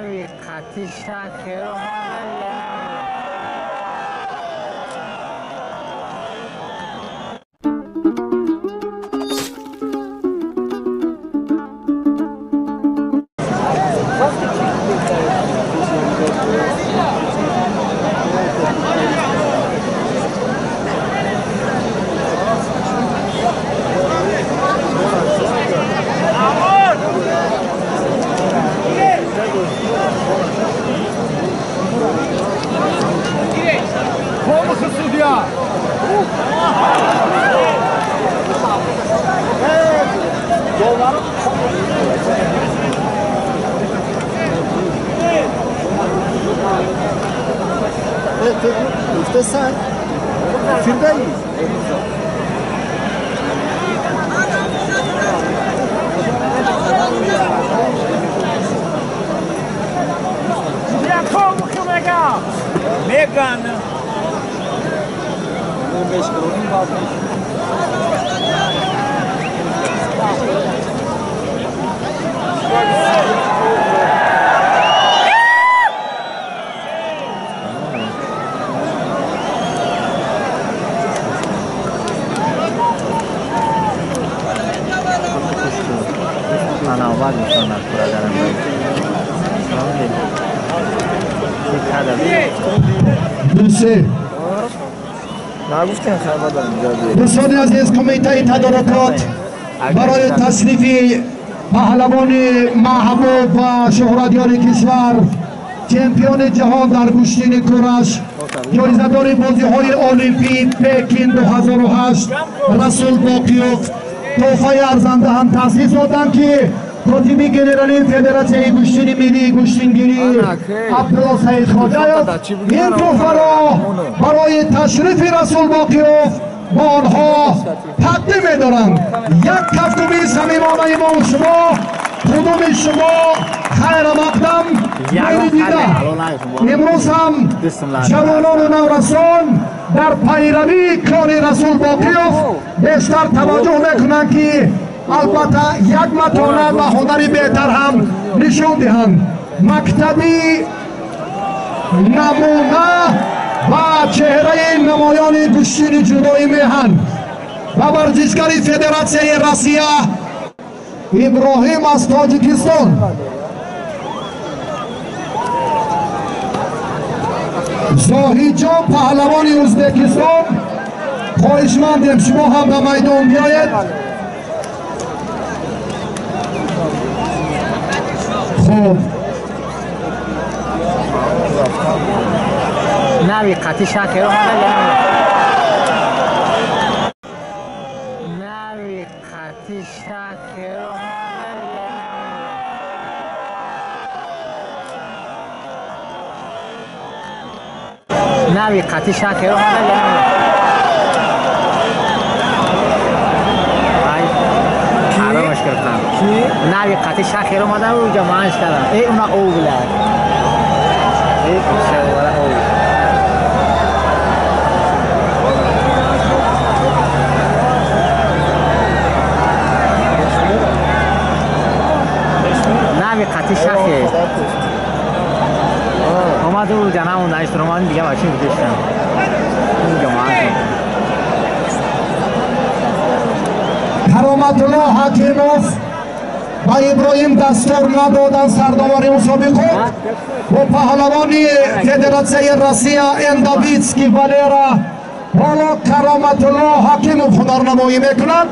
Нави қати шахеро. دوستان عزیز، کمیته تدارکات برای تصنیف پهلوان محبوب و شهرتیار کشور، چمپیون جهان در گوشتین کورش، جایزه‌دار بازی‌های المپی پکین 2008 رسول باقیوف تحفه ارزنده هم تأسیس دادند که کاتب گنرالی فدراسیون گوشتین ملی گوشتینگیری عبدالله سعید خواجه‌یف این تحفه را برای تشریف رسول باقیوف با آنها تقدیم می‌دارند. یک کفکوبی صمیمانه ما و شما، قدوم شما خیر مقدم می‌دیده. امروز هم جوانان و نورسان در پیروی کار رسول باقیوف بیشتر توجه میکنند که البته یک متانت و هنری بهتر هم نشان دهند. مکتبی نمونه و چهره نمایان گوشتین جدایی میهن و ورزشگر فدراسیون روسیه ابراهیم از تاجیکستان، زاهیجان پهلوان ازبکستان، خواهشمندیم شما هم به میدان بیایید. خب نوی قطی شکر نوی قطی شکر نوی قطی شکر حرامش کردم. نوی قطی شکر اومده و جمعش کردم. ای اونا او بلد ای او. نوی قطی شکر اومد و جناب اون اشترامان دیگه ماشین بودشتم اون جماعت. کرامت الله حکیموف با ابراهیم دستور ندادن سرداوری مسابقات و پهلوان فدراسیون روسیه اندابیتسکی والرا حالا کرامت الله حکیموف هنرنمایی میکنند.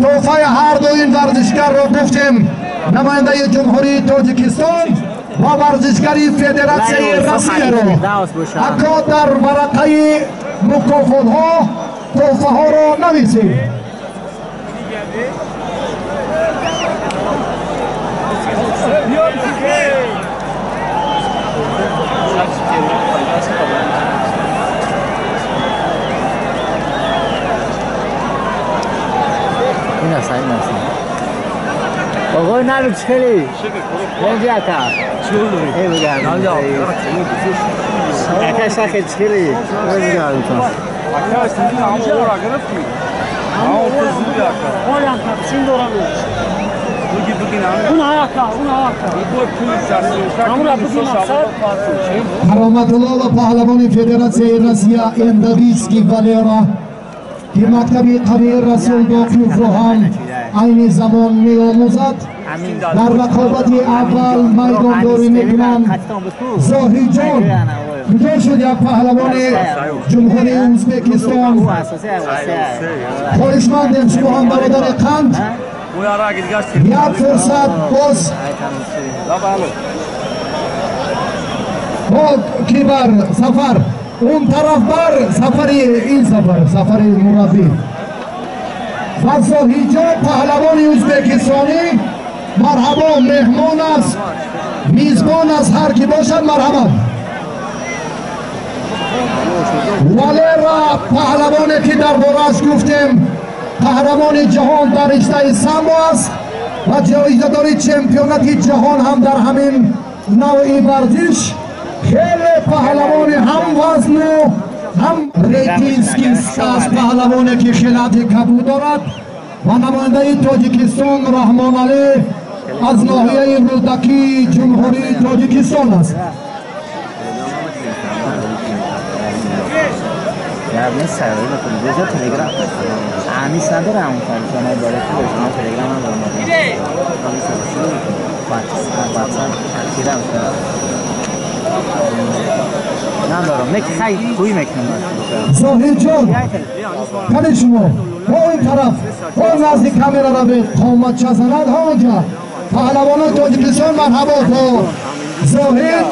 تحفه هر دو این ورزشگر را گفتیم، نماینده جمهوری تاجیکستان و ورزشگری فدراسیون روسیه را اکا در ورقه مکافات ها تحفه ها را نویسید. این است این است. آقای نرو چخیلی نمی‌دی اتا ای بگم اکا شاخه چخیلی نمی‌دونم تو اکا سیدی هم اورا گرفتی. Кароматулло ва паҳлавони Федератсияи Россия Эндовицкий Валера, ки мактаби қавии Расул Боқиевро ҳам айни замон меомӯзад, дар рақобати аввал майдондорӣ мекунанд. Зоҳидҷон, куҷо шуд як паҳлавони Ҷумҳурии Ӯзбекистон? Хоҳишмандем шумо ҳам, бародари қанд, як фурсат боз ки бар сафар он тараф, бар сафари ин сафар, сафари мураббӣ ва Зоҳидҷон, паҳлавони ӯзбекистонӣ. Марҳабо, меҳмон аст, мизбон аст, ҳар ки бошад, марҳабо. Валера, паҳлавоне ки дар борааш гуфтем, қаҳрамони ҷаҳон дар риштаи самбо аст ва ҷоизадори чемпионати ҷаҳон ҳам дар ҳамин навъи варзиш. Хеле паҳлавони ҳам вазну ҳам Ретинский Стас, паҳлавоне ки хилати кабуд дорад, ва намояндаи Тоҷикистон Раҳмоналӣ аз ноҳияи Рӯдакии Ҷумҳурии Тоҷикистон аст. Зоҳидҷон, кани шумо ҳо ин тараф, ҳо назди камера равед, қоматча занад ҳо онҷа. Паҳлавонои Тоҷикистон, марҳабо. Бо Зоҳид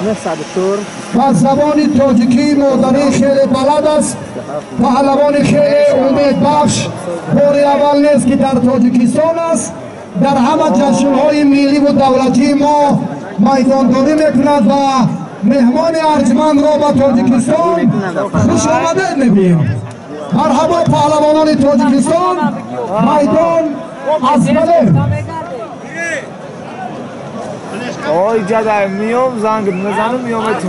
ба забони тоҷикии модарӣ хеле балад аст, паҳлавони хеле умедбахш. Бори аввал нест, ки дар Тоҷикистон аст, дар ҳама ҷашнҳои милливу давлатии мо майдондорӣ мекунад ва меҳмони арҷмандро ба Тоҷикистон хуш омадед мегӯем. Марҳабо, паҳлавонони Тоҷикистон, майдон аз Валер. Ой, ҷадай, миём, занг мезанам, миём ту.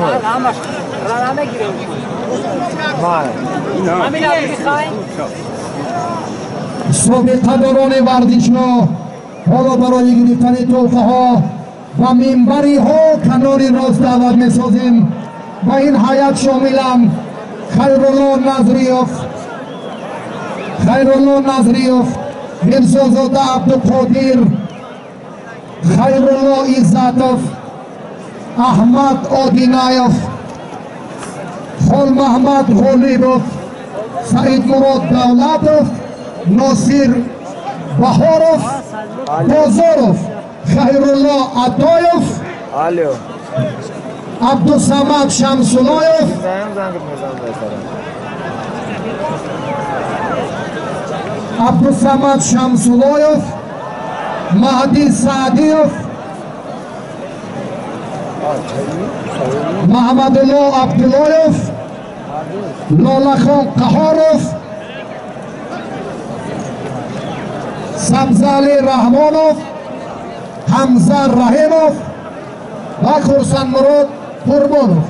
Собиқадорони варзишро ҳоло барои гирифтани тӯҳфаҳо ва минбариҳо канори рост даъват месозем. Ба ин ҳайат шомилам Хайрулло Назриёв, Хайрулло Назриёв, Мирзозода Абдуқодир, Хайрулло Иззатов, Аҳмад Одинаев, Холмаҳмад Ғолибов, Саидмурод Давлатов, Носир Баҳоров, Бозоров, Хайрулло Атоев, Абдусамад Шамсулоев, Абдусамад Шамсулоев, Маҳди Саъдиев, Маҳмадулло Абдуллоев, Лолахон Қаҳоров, Сабзали Раҳмонов, Ҳамза Раҳимов ва Хурсандмурод Қурбонов.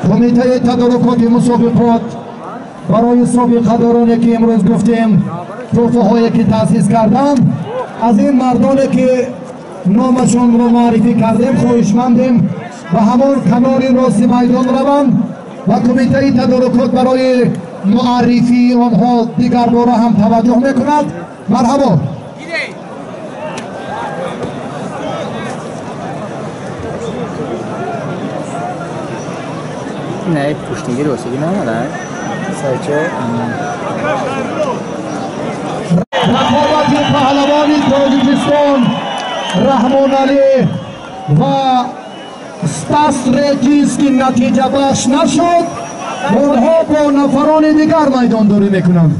Кумитаи тадорукоти мусобиқот барои собиқадороне ки имрӯз гуфтем, тӯҳфаҳое ки таъсис карданд, аз ин мардоне ки номашонро муаррифӣ кардем, хоҳишмандем ба ҳамон канори рости майдон раванд ва кумитаи тадорукот барои муаррифии онҳо дигарбора ҳам таваҷҷӯҳ мекунад. Марҳабо. Не, пуштингири осиги наомада. Сайчо. Рақобати паҳлавони Тоҷикистон Раҳмоналӣ ва Стас Ретинский натиҷабахш нашуд. Онҳо бо нафарони дигар майдондорӣ мекунанд.